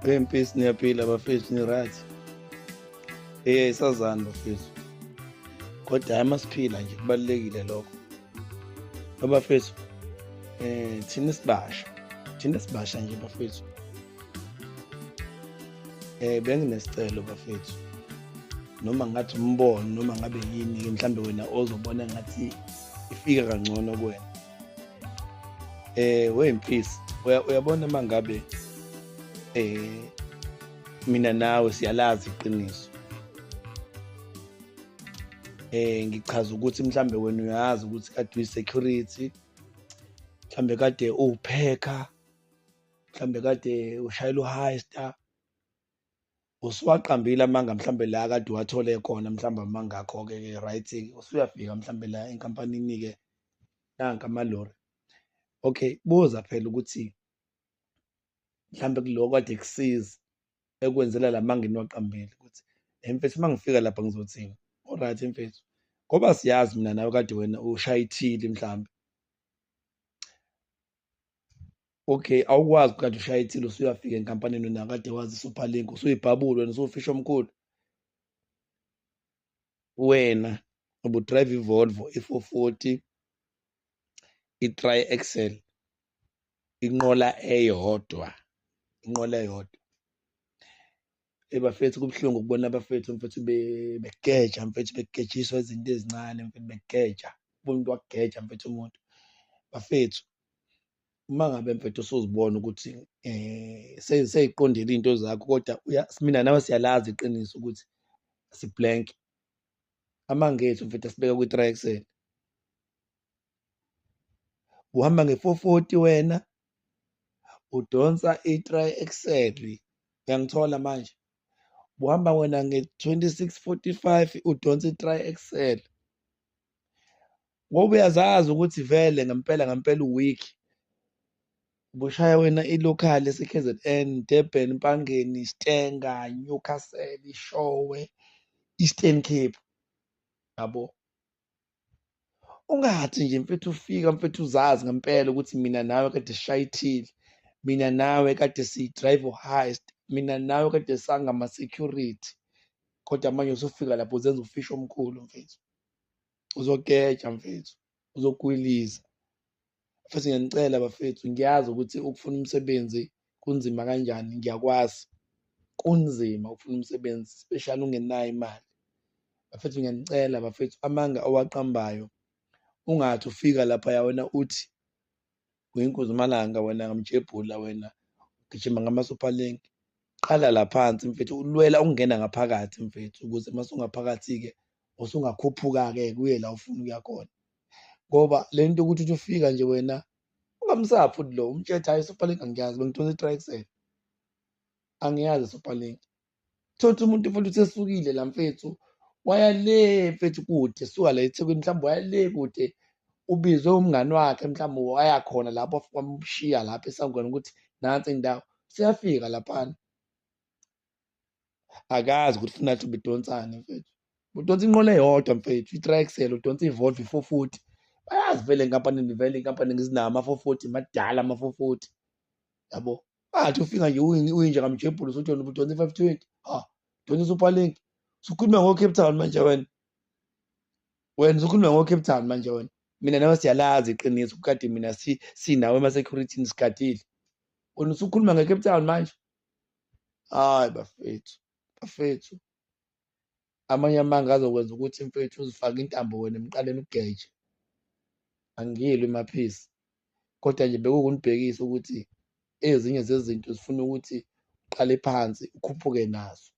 Hey mpisi, niyaphila bafethu, ni-right? Eh, sazani bafethu, kodwa hayi, masiphila nje, kubalulekile lokho bafethu. Thina sibasha, thina sibasha nje bafethu. Benginesicelo bafethu, noma ngathi umbono, noma ngabe yini mhlambe wena ozobona ngathi ifika kangcono kuwena. Wempisi, uyabona, mangabe mina nawe siyalazi iqiniso, ngichaza ukuthi mhlambe wena uyazi ukuthi kade uyi-security, mhlambe kade uwuphekha, mhlambe kade ushayela u-Hyster, usuwaqambile amanga mhlambe la kade uwathole khona, mhlambe amanga akho-ke, right-ke, usuyafika mhlambe la enkampanini-ke, nanka amalori. Okay, buza phela ukuthi mhlambe kuloko kade kusiza ekwenzela la manga eniwaqambile ukuthi, mfethu, uma ngifika lapha ngizothini? Alright mfethu, ngoba siyazi mina nawe kade wena ushaya ithili mhlambe. Okay, awukwazi kade ushaya ithili, usuyafika enkampanini, wena kade wazi i-Superlink, usuyibhabula wena, usuwufisha omkhulu. Wena ubu-drive i-Volvo i-440, i-Tri-Axle, inqola eyodwa, inqola eyodwa. Eyi bafethu, kubuhlungu ukubona abafethu mfethu begeja mfethu, begejiswa izinto ezincane mfethu, begeja, ubona umuntu wakugeja mfethu umuntu. Bafethu, uma ngabe mfethu usuzibona ukuthi sey'qondile iy'nto zakho, kodwa mina nawe siyalazi iqiniso ukuthi si-blank. Amanga ethu mfethu asibeka kwi-Tri-Axle. Uhamba nge-440 wena, udonsa i-Tri-Axle, uyangithola manje? Uhamba wena nge-2645, udonsa i-Tri-Axle. Ngoba uyazazi ukuthi vele ngempela ngempela u-weak. Ubushaya wena i-local yase-KZN, Durban, Empangeni, Stanger, Newcastle, Eshowe, Eastern Cape, yabo. Ungathi nje mfethu ufika mfethu uzazi ngempela ukuthi mina nawe kade sishaya ithili, mina nawe kade siyi-drive heist, mina nawe kade sangama-security, kodwa manje usufika lapho uzenza ufishi omkhulu mfethu. Uzogeja mfethu, uzogwiliza. Futhi ngiyanicela bafethu, ngiyazi ukuthi ukufuna umsebenzi kunzima kanjani, ngiyakwazi. Kunzima ukufuna umsebenzi, especially ungenayo imali. Bafethu, ngiyanicela bafethu, amanga owaqambayo, ungathi ufika laphaya wena uthi uyinkunzimalanga wena, ngamjebhula wena, ugijima ngama-Superlink. Qala la phansi mfethu, ulwela ukungena ngaphakathi mfethu, ukuze mase ungaphakathi-ke usungakhuphuka-ke kuye la ufuna ukuya khona. Ngoba le nto yokuthi uthi ufika nje wena ungamsabi futhi lo umtshele, hhayi, i-Superlink angiyazi, bengidonsa i-Tri-Axle, angiyazi i-Superlink. Thothi umuntu futhi usesukile la mfethu, waya le mfethu kude, suka la eThekwini mhlawumbe waya le kude, ubizwe umngani wakhe mhlawumbe, waya khona lapho, wafika wamshiya lapho esangweni ukuthi nansi indawo, seyafika laphana. Akazi ukuthi funa athi ubedonsani mfethu. Udonsa inqola eyodwa mfethu, i-Tri-Axle, udonsa i-Volvo i-440. Bayazi vele enkampanini, vele inkampani ngizinawo ama-440, madala ama-440, yabo. Athi ufika nje uyinja kamjebhulu, usuthi wena ubudonsa i-520, ha, udonsa i-Superlink. Usukhuluma ngo-Cape Town manje wena. Wena usukhuluma ngo-Cape Town manje wena. Mina nawe siyalazi iqiniso, kade mina sinawe ema-security sigadile. Wena usukhuluma nge-Cape Town manje. Hayi bafethu, bafethu. Amanye amanga azokwenza ukuthi mfethu uzifake intambo wena emqaleni ugeje. Angilwi maphisi, kodwa nje bekukunibhekisa ukuthi ezinye zezinto zifuna ukuthi uqale phansi ukhuphuke nazo.